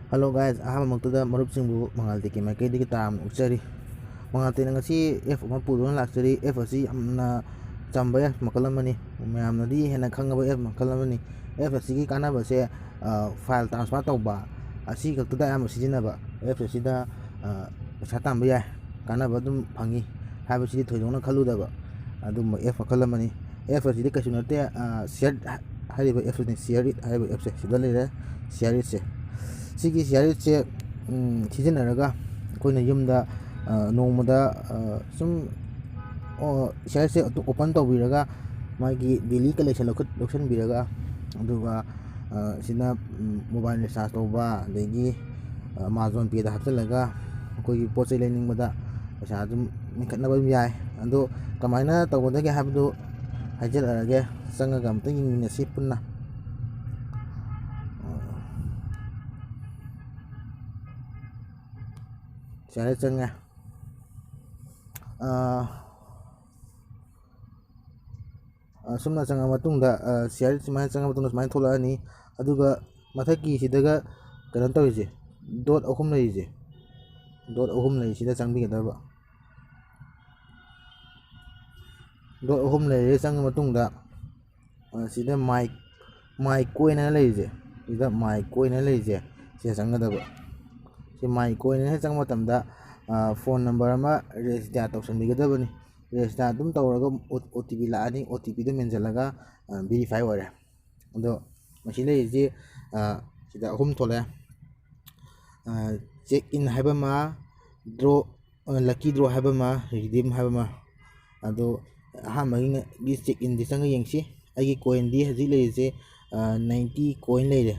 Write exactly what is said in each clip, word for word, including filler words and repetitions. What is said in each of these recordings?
Hello guys, ꯑꯍꯥꯟꯕꯃꯛꯇꯗ ꯃꯔꯨꯞꯁꯤꯡꯕꯨ ꯃꯉꯥꯜ ꯇꯦꯛꯀꯤ ꯃꯥꯏꯀꯩꯗꯒꯤ ꯇꯔꯥꯝꯅ ꯑꯣꯛꯆꯔꯤ꯫ ꯃꯉꯥꯜ ꯇꯦꯛꯅ ꯉꯁꯤ ꯑꯦꯞ ꯑꯃ ꯄꯨꯗꯨꯅ ꯂꯥꯛꯆꯔꯤ꯫ ꯑꯦꯞ ꯑꯁꯤ ꯌꯥꯝꯅ ꯆꯝꯕ ꯑꯦꯞ ꯃꯈꯜ ꯑꯃꯅꯤ꯫ ꯃꯌꯥꯝꯅꯗꯤ ꯍꯦꯟꯅ ꯈꯪꯉꯕ ꯑꯦꯞ ꯃꯈꯜ ꯑꯃꯅꯤ꯫ ꯑꯦꯞ ꯑꯁꯤꯒꯤ ꯀꯥꯟꯅꯕꯁꯦ, ꯑ, ꯐꯥꯏꯜ ꯇ꯭ꯔꯥꯟꯁꯐꯔ ꯇꯧꯕ ꯑꯁꯤ ꯈꯛꯇꯗ ꯑꯌꯥꯝꯕ ꯁꯤꯖꯤꯟꯅꯕ꯫ ꯑꯦꯞ ꯑꯁꯤꯗ, ꯑ, ꯄꯩꯁꯥ ꯇꯥꯟꯕ ꯌꯥꯏ, ꯀꯥꯟꯅꯕ ꯑꯗꯨꯝ ꯐꯪꯉꯤ ꯍꯥꯏꯕꯁꯤꯗꯤ ꯊꯣꯏꯗꯣꯛꯅ ꯈꯜꯂꯨꯗꯕ ꯑꯗꯨꯝꯕ ꯑꯦꯞ ꯃꯈꯜ ꯑꯃꯅꯤ꯫ ꯑꯦꯞ ꯑꯁꯤꯗꯤ ꯀꯩꯁꯨ ꯅꯠꯇꯦ, ꯑ, ꯁꯤꯌꯔ ꯍꯥꯏꯔꯤꯕ ꯑꯦꯞꯁꯤꯅꯤ, ꯁꯤꯌꯔ ꯏꯠ ꯍꯥꯏꯔꯤꯕ ꯑꯦꯞꯁꯦ ꯁꯤꯗ ꯂꯩꯔꯦ꯫ ꯁꯤꯌꯔ ꯏꯠꯁꯦ, ꯁꯤꯒꯤ ꯁꯤꯌꯔ ꯏꯠꯁꯦ, ꯎꯝ, ꯁꯤꯖꯤꯟꯅꯔꯒ ꯑꯩꯈꯣꯏꯅ ꯌꯨꯝꯗ, ꯑ, ꯅꯣꯡꯃꯗ, ꯑ, ꯁꯨꯝ, ꯑꯣ, ꯁꯤꯌꯔ ꯏꯠꯁꯦ ꯑꯗꯨ ꯑꯣꯄꯟ ꯇꯧꯕꯤꯔꯒ ꯃꯥꯒꯤ ꯗꯦꯂꯤ ꯀꯂꯦꯛꯁꯟ ꯂꯧꯈꯠ-, ꯂꯧꯁꯤꯟꯕꯤꯔꯒ, ꯑꯗꯨꯒ, ꯑ, ꯁꯤꯅ, ꯎꯝ, ꯃꯣꯕꯥꯏꯜ ꯔꯤꯆꯥꯔꯖ ꯇꯧꯕ, ꯑꯗꯒꯤ, ꯑ, ꯑꯦꯃꯥꯖꯣꯟ ꯄꯦꯗ ꯍꯥꯞꯆꯤꯜꯂꯒ ꯑꯩꯈꯣꯏꯒꯤ ꯄꯣꯠ ꯆꯩ ꯂꯩꯅꯤꯡꯕꯗ ꯄꯩꯁꯥ ꯑꯗꯨꯝ ꯃꯦꯟꯈꯠꯅꯕ ꯑꯗꯨꯝ ꯌꯥꯏ꯫ ꯑꯗꯣ ꯀꯃꯥꯏꯅ ꯇꯧꯒꯗꯒꯦ ꯍꯥꯏꯕꯗꯨ ꯍꯥꯏꯖꯔꯛꯑꯒꯦ, ꯆꯪꯉꯒ ꯑꯝꯇ ꯌꯦꯡꯃꯤꯟꯅꯁꯤ ꯄꯨꯟꯅ꯫ ꯁꯤꯗ ꯆꯪꯉꯦ꯫ ꯑꯥ, ꯑꯁꯨꯝꯅ ꯆꯪꯉ ꯃꯇꯨꯡꯗ, ꯑ, ꯁꯤꯌꯥꯔ ꯁꯨꯃꯥꯏꯅ ꯆꯪꯉ ꯃꯇꯨꯡꯗ ꯁꯨꯃꯥꯏꯅ ꯊꯣꯛꯂꯛꯑꯅꯤ꯫ ꯑꯗꯨꯒ ꯃꯊꯛꯀꯤꯁꯤꯗꯒ ꯀꯩꯅꯣ ꯇꯧꯔꯤꯁꯦ, ꯗꯣꯠ ꯑꯍꯨꯝ ꯂꯩꯔꯤꯁꯦ, ꯗꯣꯠ ꯑꯍꯨꯝ ꯂꯩꯔꯤꯁꯤꯗ ꯆꯪꯕꯤꯒꯗꯕ꯫ ꯗꯣꯠ ꯑꯍꯨꯝ ꯂꯩꯔꯦ ꯆꯪꯉ ꯃꯇꯨꯡꯗ, ꯑ, ꯁꯤꯗ ꯃꯥꯏ, ꯃꯥꯏ ꯀꯣꯏꯟ ꯍꯥꯏꯅ ꯂꯩꯔꯤꯁꯦ, ꯁꯤꯗ ꯃꯥꯏ ꯀꯣꯏꯟ ꯍꯥꯏꯅ ꯂꯩꯔꯤꯁꯦ, ꯁꯤꯗ ꯆꯪꯒꯗꯕ꯫ ꯁꯤ ꯃꯥꯏ ꯀꯣꯏꯟ ꯍꯥꯏꯅ ꯆꯪꯕ ꯃꯇꯝꯗ, ꯑ, ꯐꯣꯟ ꯅꯝꯕꯔ ꯑꯃ ꯔꯦꯖꯤꯁꯇꯥꯔ ꯇꯧꯁꯟꯕꯤꯒꯗꯕꯅꯤ꯫ ꯔꯦꯖꯤꯁꯇꯥꯔ ꯑꯗꯨꯝ ꯇꯧꯔꯒ ꯑꯣ-, ꯑꯣ ꯇꯤ ꯄꯤ ꯂꯥꯛꯑꯅꯤ, ꯑꯣ ꯇꯤ ꯄꯤꯗꯣ ꯃꯦꯟꯁꯤꯜꯂꯒ, ꯑ, ꯚꯦꯔꯤꯐꯥꯏ ꯑꯣꯏꯔꯦ꯫ ꯑꯗꯣ ꯃꯁꯤ ꯂꯩꯔꯤꯁꯤ, ꯑ, ꯁꯤꯗ ꯑꯍꯨꯝ ꯊꯣꯛꯂꯛꯑꯦ꯫ ꯑ, ꯆꯦꯛ ꯏꯟ ꯍꯥꯏꯕ ꯑꯃ, ꯗ꯭ꯔꯣ, ꯑ, ꯂꯛꯀꯤ ꯗ꯭ꯔꯣ ꯍꯥꯏꯕ ꯑꯃ, ꯔꯤꯗꯤꯝ ꯍꯥꯏꯕ ꯑꯃ꯫ ꯑꯗꯣ ꯑꯍꯥꯟꯕꯒꯤ ꯆꯦꯛ ꯏꯟꯗꯤ ꯆꯪꯉ ꯌꯦꯡꯁꯤ꯫ ꯑꯩꯒꯤ ꯀꯣꯏꯟꯗꯤ ꯍꯧꯖꯤꯛ ꯂꯩꯔꯤꯁꯦ, ꯑ, ꯅꯥꯏꯟꯇꯤ ꯀꯣꯏꯟ ꯂꯩꯔꯦ꯫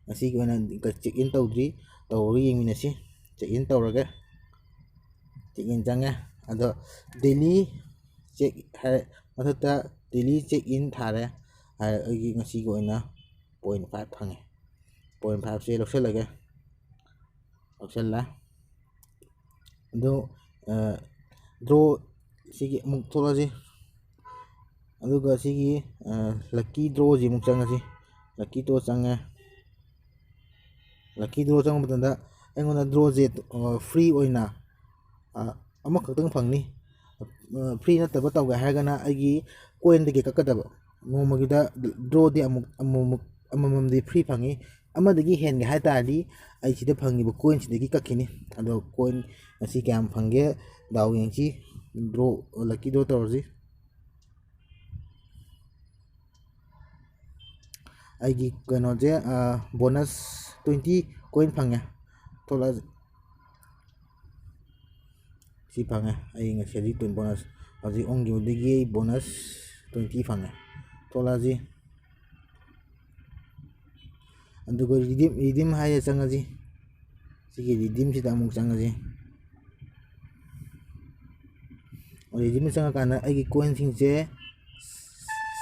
ꯉꯁꯤꯒꯤ ꯑꯣꯏꯅ ꯆꯦꯛ ꯏꯟ ꯇꯧꯗ꯭ꯔꯤ, ꯇꯧꯔꯒ ꯌꯦꯡꯃꯤꯟꯅꯁꯤ꯫ ꯆꯦꯛ ꯏꯟ ꯇꯧꯔꯒꯦ꯫ ꯆꯦꯛ ꯏꯟ ꯆꯪꯉꯦ꯫ ꯑꯗꯣ ꯗꯦꯂꯤ ꯆꯦꯛ ꯍꯥꯏ-, ꯃꯊꯛꯇ ꯗꯦꯂꯤ ꯆꯦꯛ ꯏꯟ ꯊꯥꯔꯦ꯫ ꯍꯥꯏ-, ꯑꯩꯒꯤ ꯉꯁꯤꯒꯤ ꯑꯣꯏꯅ ꯄꯣꯏꯟ ꯐꯥꯏꯚ ꯐꯪꯉꯦ꯫ ꯄꯣꯏꯟ ꯐꯥꯏꯚꯁꯦ ꯂꯧꯁꯤꯜꯂꯒꯦ꯫ ꯂꯧꯁꯤꯜꯂꯦ꯫ ꯑꯗꯨ, ꯑ, ꯗ꯭ꯔꯣ ꯁꯤꯒꯤ ꯑꯃꯨꯛ ꯊꯣꯛꯂꯁꯤ꯫ ꯑꯗꯨꯒ ꯁꯤꯒꯤ, ꯑ, ꯂꯛꯀꯤ ꯗ꯭ꯔꯣꯁꯤ ꯑꯃꯨꯛ ꯆꯪꯉꯁꯤ꯫ ꯂꯛꯀꯤ ꯗ꯭ꯔꯣ ꯆꯪꯉꯦ꯫ ꯂꯛꯀꯤ ꯗ꯭ꯔꯣ ꯆꯪꯕ ꯃꯇꯝꯗ ꯑꯩꯉꯣꯟꯗ ꯗ꯭ꯔꯣꯁꯦ ꯐ꯭ꯔꯤ ꯑꯣꯏꯅ ꯑꯃꯈꯛꯇꯪ ꯐꯪꯅꯤ꯫ ꯐ꯭ꯔꯤ ꯅꯠꯇꯕ ꯇꯧꯒꯦ ꯍꯥꯏꯔꯒꯅ ꯑꯩꯒꯤ ꯀꯣꯏꯟꯗꯒꯤ ꯀꯛꯀꯗꯕ꯫ ꯅꯣꯡꯃꯒꯤꯗ ꯗ꯭ꯔꯣꯗꯤ ꯑꯃꯨꯛ ꯑꯃꯨꯛ ꯑꯃꯃꯝꯗꯤ ꯐ꯭ꯔꯤ ꯐꯪꯉꯤ꯫ ꯑꯃꯗꯒꯤ ꯍꯦꯟꯒꯦ ꯍꯥꯏ ꯇꯥꯔꯗꯤ ꯑꯩ ꯁꯤꯗ ꯐꯪꯉꯤꯕ ꯀꯣꯏꯟꯁꯤꯗꯒꯤ ꯀꯛꯈꯤꯅꯤ꯫ ꯑꯗꯣ ꯀꯣꯏꯟ ꯉꯁꯤ ꯀꯌꯥꯝ ꯐꯪꯒꯦ, ꯗꯥꯎ ꯌꯦꯡꯁꯤ꯫ ꯗ꯭ꯔꯣ, ꯂꯛꯀꯤ ꯗ꯭ꯔꯣ ꯇꯧꯔꯁꯤ꯫ ꯑꯩꯒꯤ ꯀꯩꯅꯣꯁꯦ, ꯕꯣꯅꯁ ꯇ꯭ꯋꯦꯟꯇꯤ ꯀꯣꯏꯟ ꯐꯪꯉꯦ꯫ ꯊꯣꯛꯂꯛꯑꯁꯤ꯫ ꯁꯤ ꯐꯪꯉꯦ꯫ ꯑꯩ ꯉꯁꯤ ꯍꯧꯖꯤꯛ ꯇꯨ ꯕꯣꯅꯁ, ꯍꯧꯖꯤꯛ ꯑꯣꯟꯈꯤꯕꯗꯒꯤ ꯑꯩ ꯕꯣꯅꯁ ꯇ꯭ꯋꯦꯟꯇꯤ ꯐꯪꯉꯦ꯫ ꯊꯣꯛꯂꯛꯑꯁꯤ꯫ ꯑꯗꯨꯒ ꯔꯤꯗꯤꯝ, ꯔꯤꯗꯤꯝ ꯍꯥꯏꯔ ꯆꯪꯉꯁꯤ꯫ ꯁꯤꯒꯤ ꯔꯤꯗꯤꯝꯁꯤꯗ ꯑꯃꯨꯛ ꯆꯪꯉꯁꯤ꯫ ꯔꯤꯗꯤꯝꯗ ꯆꯪꯉꯀꯥꯟꯗ ꯑꯩꯒꯤ ꯀꯣꯏꯟꯁꯤꯡꯁꯦ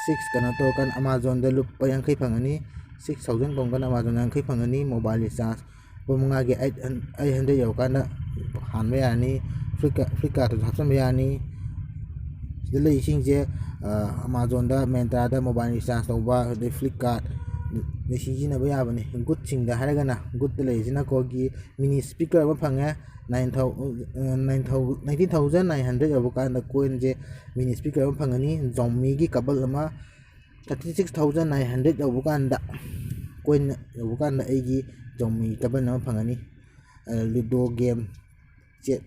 ꯁꯤꯛꯁ ꯀꯩꯅꯣ ꯇꯧꯔꯀꯥꯟꯗ ꯑꯃꯥꯖꯣꯟꯗ ꯂꯨꯄꯥ ꯌꯥꯡꯈꯩ ꯐꯪꯉꯅꯤ꯫ ꯁꯤꯛꯁ ꯊꯥꯎꯖꯟ ꯇꯣꯡꯀꯥꯟꯗ ꯑꯃꯥꯖꯣꯟꯗ ꯌꯥꯡꯈꯩ ꯐꯪꯉꯅꯤ꯫ ꯃꯣꯕꯥꯏꯜ ꯔꯤꯆꯥꯔꯖ ꯂꯨꯄꯥ ꯃꯉꯥꯒꯤ ꯑꯩꯠ ꯍꯟ-, ꯑꯩꯠ ꯍꯟꯗ꯭ꯔꯦꯗ ꯌꯧꯔꯀꯥꯟꯗ ꯍꯥꯟꯕ ꯌꯥꯔꯅꯤ꯫ ꯐ꯭ꯂꯤꯞꯀꯥꯔꯠ, ꯐ꯭ꯂꯤꯞꯀꯥꯔꯠꯇꯁꯨ ꯍꯥꯞꯆꯤꯟꯕ ꯌꯥꯔꯅꯤ꯫ ꯁꯤꯗ ꯂꯩꯔꯤꯁꯤꯡꯁꯦ, ꯑ, ꯑꯃꯥꯖꯣꯟꯗ, ꯃꯦꯟꯇ꯭ꯔꯥꯗ ꯃꯣꯕꯥꯏꯜ ꯔꯤꯆꯥꯔꯖ ꯇꯧꯕ, ꯑꯗꯩ ꯐ꯭ꯂꯤꯞꯀꯥꯔꯠ, ꯑꯗꯩ ꯁꯤꯖꯤꯟꯅꯕ ꯌꯥꯕꯅꯤ꯫ ꯒꯨꯗꯁꯤꯡꯗ ꯍꯥꯏꯔꯒꯅ, ꯒꯨꯗꯇ ꯂꯩꯔꯤꯁꯤꯅ ꯑꯩꯈꯣꯏꯒꯤ ꯃꯤꯅꯤ ꯏꯁꯄꯤꯀꯔ ꯑꯃ ꯐꯪꯉꯦ꯫ ꯅꯥꯏꯟ ꯊꯥꯎ-, ꯑ, ꯅꯥꯏꯟ ꯊꯥꯎ-, ꯅꯥꯏꯟꯇꯤꯟ ꯊꯥꯎꯖꯟ ꯅꯥꯏꯟ ꯍꯟꯗ꯭ꯔꯦꯗ ꯌꯧꯕ ꯀꯥꯟꯗ ꯀꯣꯏꯟꯁꯦ ꯃꯤꯅꯤ ꯏꯁꯄꯤꯀꯔ ꯑꯃ ꯐꯪꯒꯅꯤ꯫ ꯖꯣꯃꯤꯒꯤ ꯀꯕꯜ ꯑꯃ, thirty six thousand nine hundred ꯌꯧꯕ ꯀꯥꯟꯗ, ꯀꯣꯏꯟ ꯌꯧꯕ ꯀꯥꯟꯗ ꯑꯩꯒꯤ ꯖꯣꯃꯤ ꯀꯕꯜ ꯑꯃ ꯐꯪꯒꯅꯤ꯫ ꯑ, ꯂꯨꯗꯣ ꯒꯦꯝ, ꯆꯦ-,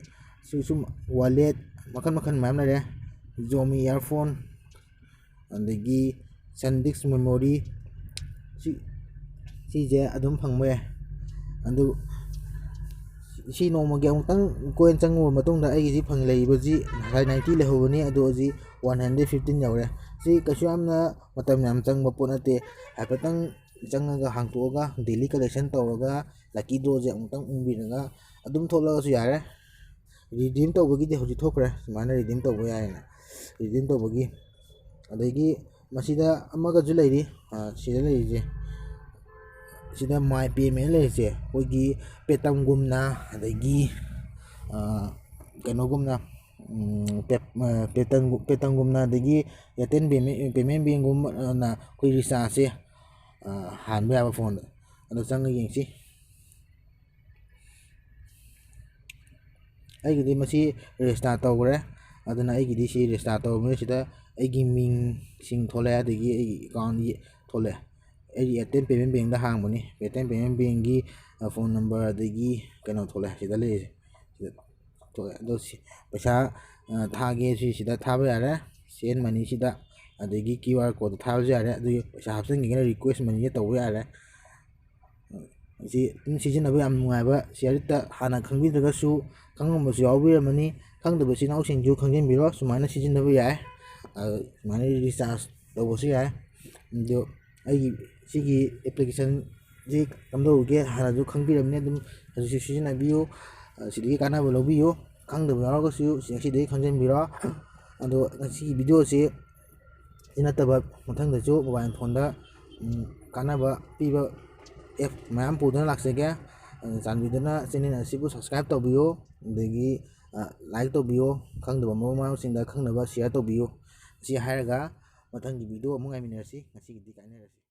ꯁꯨ-, ꯁꯨꯝ ꯋꯥꯂꯦꯠ ꯃꯈꯜ ꯃꯈꯜ ꯃꯌꯥꯝ ꯂꯩꯔꯦ꯫ ꯖꯣꯃꯤ ꯏꯌꯥꯔꯐꯣꯟ, ꯑꯗꯒꯤ ꯁꯟꯗꯤꯛꯁ ꯃꯦꯃꯣꯔꯤ, ꯁꯤ, ꯁꯤꯁꯦ ꯑꯗꯨꯝ ꯐꯪꯕ ꯌꯥꯏ꯫ ꯑꯗꯨ ꯁꯤ ꯅꯣꯡꯃꯒꯤ ꯑꯃꯨꯛꯇꯪ ꯀꯣꯏꯟ ꯆꯪꯉꯨꯕ ꯃꯇꯨꯡꯗ ꯑꯩꯒꯤꯁꯤ ꯐꯪ-, ꯂꯩꯔꯤꯕꯁꯤ ꯉꯁꯥꯏ ꯅꯥꯏꯟꯇꯤ ꯂꯩꯍꯧꯕꯅꯤ, ꯑꯗꯣ ꯍꯧꯖꯤꯛ ꯋꯥꯟ ꯍꯟꯗ꯭ꯔꯦꯗ ꯐꯤꯐꯇꯤꯟ ꯌꯧꯔꯦ꯫ ꯁꯤ ꯀꯩꯁꯨ ꯌꯥꯝꯅ ꯃꯇꯝ ꯌꯥꯝ ꯆꯪꯕ ꯄꯣꯠ ꯅꯠꯇꯦ꯫ ꯍꯥꯏꯐꯦꯠꯇꯪ ꯆꯪꯉꯒ ꯍꯥꯡꯇꯣꯛꯑꯒ, ꯗꯦꯂꯤ ꯀꯂꯦꯛꯁꯟ ꯇꯧꯔꯒ, ꯂꯛꯀꯤ ꯗ꯭ꯔꯣꯁꯦ ꯑꯃꯨꯛꯇꯪ ꯎꯪꯕꯤꯔꯒ ꯑꯗꯨꯝ ꯊꯣꯛꯂꯛꯑꯁꯨ ꯌꯥꯔꯦ꯫ ꯔꯤꯗꯤꯝ ꯇꯧꯕꯒꯤꯗꯤ ꯍꯧꯖꯤꯛ ꯊꯣꯛꯈ꯭ꯔꯦ, ꯁꯨꯃꯥꯏꯅ ꯔꯤꯗꯤꯝ ꯇꯧꯕ ꯌꯥꯏꯌꯦꯅ꯫ ꯔꯤꯗꯤꯝ ꯇꯧꯕꯒꯤ, ꯑꯗꯒꯤ ꯃꯁꯤꯗ ꯑꯃꯒꯁꯨ ꯂꯩꯔꯤ, ꯑ, ꯁꯤꯗ ꯂꯩꯔꯤꯁꯦ, ꯁꯤꯗ ꯃꯥꯏ ꯄꯦꯃꯦꯟ ꯂꯩꯔꯤꯁꯦ, ꯑꯩꯈꯣꯏꯒꯤ ꯄꯦꯇꯝꯒꯨꯝꯅ, ꯑꯗꯒꯤ, ꯑ, ꯀꯩꯅꯣꯒꯨꯝꯅ, ꯎꯝ, ꯄꯦ-, ꯑ, ꯄꯦꯇꯝ-, ꯄꯦꯇꯝꯒꯨꯝꯅ, ꯑꯗꯒꯤ ꯑꯦꯌꯥꯔꯇꯦꯜ ꯄꯦꯃꯦꯟ, ꯄꯦꯃꯦꯟ ꯕꯦꯡꯒꯨꯝꯕꯅ ꯑꯩꯈꯣꯏ ꯔꯤꯆꯥꯔꯖꯁꯦ, ꯑ, ꯍꯥꯟꯕ ꯌꯥꯕ ꯐꯣꯟꯗ꯫ ꯑꯗꯣ ꯆꯪꯉ ꯌꯦꯡꯁꯤ꯫ ꯑꯩꯒꯤꯗꯤ ꯃꯁꯤ ꯔꯦꯖꯤꯁꯇꯥꯔ ꯇꯧꯈ꯭ꯔꯦ꯫ ꯑꯗꯨꯅ ꯑꯩꯒꯤꯗꯤ ꯁꯤ ꯔꯦꯖꯤꯁꯇꯥꯔ ꯇꯧꯔꯕꯅꯤꯅ ꯁꯤꯗ ꯑꯩꯒꯤ ꯃꯤꯡꯁꯤꯡ ꯊꯣꯛꯂꯛꯑꯦ, ꯑꯗꯒꯤ ꯑꯩꯒꯤ ꯑꯦꯀꯥꯎꯟ ꯊꯣꯛꯂꯛꯑꯦ꯫ ꯑꯩꯒꯤ Airtel Payment Bankꯗ ꯍꯥꯡꯕꯅꯤ꯫ Airtel Payment Bankꯒꯤ ꯐꯣꯟ ꯅꯝꯕꯔ ꯑꯗꯒꯤ ꯀꯩꯅꯣ ꯊꯣꯛꯂꯛꯑꯦ, ꯁꯤꯗ ꯂꯩꯔꯤꯁꯦ, ꯁꯤꯗ ꯊꯣꯛꯂꯛꯑꯦ꯫ ꯑꯗꯣ ꯁꯤ ꯄꯩꯁꯥ, ꯑ, ꯊꯥꯒꯦ ꯁꯤ ꯁꯤꯗ ꯊꯥꯕ ꯌꯥꯔꯦ, Send Moneyꯁꯤꯗ, ꯑꯗꯒꯤ QR code ꯊꯥꯕꯁꯨ ꯌꯥꯔꯦ꯫ ꯑꯗꯨꯒꯤ ꯄꯩꯁꯥ ꯍꯥꯞꯆꯤꯟꯒꯦꯅ Request Moneyꯗ ꯇꯧꯕ ꯌꯥꯔꯦ꯫ ꯁꯤ ꯑꯗꯨꯝ ꯁꯤꯖꯤꯟꯅꯕ ꯌꯥꯝ ꯅꯨꯡꯉꯥꯏꯕ, ꯁꯤꯌꯔꯗ ꯍꯥꯟꯅ ꯈꯪꯕꯤꯗ꯭ꯔꯒꯁꯨ, ꯈꯪꯉꯝꯕꯁꯨ ꯌꯥꯎꯕꯤꯔꯝꯃꯅꯤ꯫ ꯈꯪꯗꯕ ꯏꯆꯤꯟ ꯏꯅꯥꯎꯁꯤꯡꯁꯨ ꯈꯪꯖꯤꯟꯕꯤꯔꯣ, ꯁꯨꯃꯥꯏꯅ ꯁꯤꯖꯤꯟꯅꯕ ꯌꯥꯏ꯫ ꯑ, ꯁꯨꯃꯥꯏꯅ ꯔꯤꯆꯥꯔꯖ ꯇꯧꯕꯁꯨ ꯌꯥꯏ꯫ ꯑꯗꯣ ꯑꯩꯒꯤ ꯁꯤꯒꯤ ꯑꯦꯄ꯭ꯂꯤꯀꯦꯁꯟꯁꯤ ꯀꯝꯗꯧꯒꯦ ꯍꯥꯟꯅꯁꯨ ꯈꯪꯕꯤꯔꯝꯅꯤ, ꯑꯗꯨꯝ ꯍꯧꯖꯤꯛꯁꯨ ꯁꯤꯖꯤꯟꯅꯕꯤꯌꯨ꯫ ꯑ, ꯁꯤꯗꯒꯤ ꯀꯥꯟꯅꯕ ꯂꯧꯕꯤꯌꯨ꯫ ꯈꯪꯗꯕ ꯌꯥꯎꯔꯒꯁꯨ ꯁꯤꯗꯒꯤ ꯈꯪꯖꯤꯟꯕꯤꯔꯣ꯫ ꯑꯗꯣ ꯉꯁꯤꯒꯤ ꯚꯤꯗꯤꯑꯣꯁꯤ ꯁꯤ ꯅꯠꯇꯕ ꯃꯊꯪꯗꯁꯨ ꯃꯣꯕꯥꯏꯜ ꯐꯣꯟꯗ, ꯎꯝ, ꯀꯥꯟꯅꯕ ꯄꯤꯕ ꯑꯦꯞ ꯃꯌꯥꯝ ꯄꯨꯗꯨꯅ ꯂꯥꯛꯆꯒꯦ꯫ ꯑ, ꯆꯥꯟꯕꯤꯗꯨꯅ ꯆꯦꯅꯦꯜ ꯑꯁꯤꯕꯨ subscribe ꯇꯧꯕꯤꯌꯨ, ꯑꯗꯒꯤ, ꯑ, like ꯇꯧꯕꯤꯌꯨ, ꯈꯪꯗꯕ ꯃꯔꯨꯞ ꯃꯄꯥꯡꯁꯤꯡꯗ ꯈꯪꯅꯕ share ꯇꯧꯕꯤꯌꯨ꯫ ꯑꯁꯤ ꯍꯥꯏꯔꯒ ꯃꯊꯪꯒꯤ ꯚꯤꯗꯤꯑꯣ ꯑꯃꯨꯛ ꯉꯥꯏꯃꯤꯟꯅꯔꯁꯤ꯫ ꯉꯁꯤꯒꯤꯗꯤ ꯀꯥꯏꯅꯔꯁꯤ꯫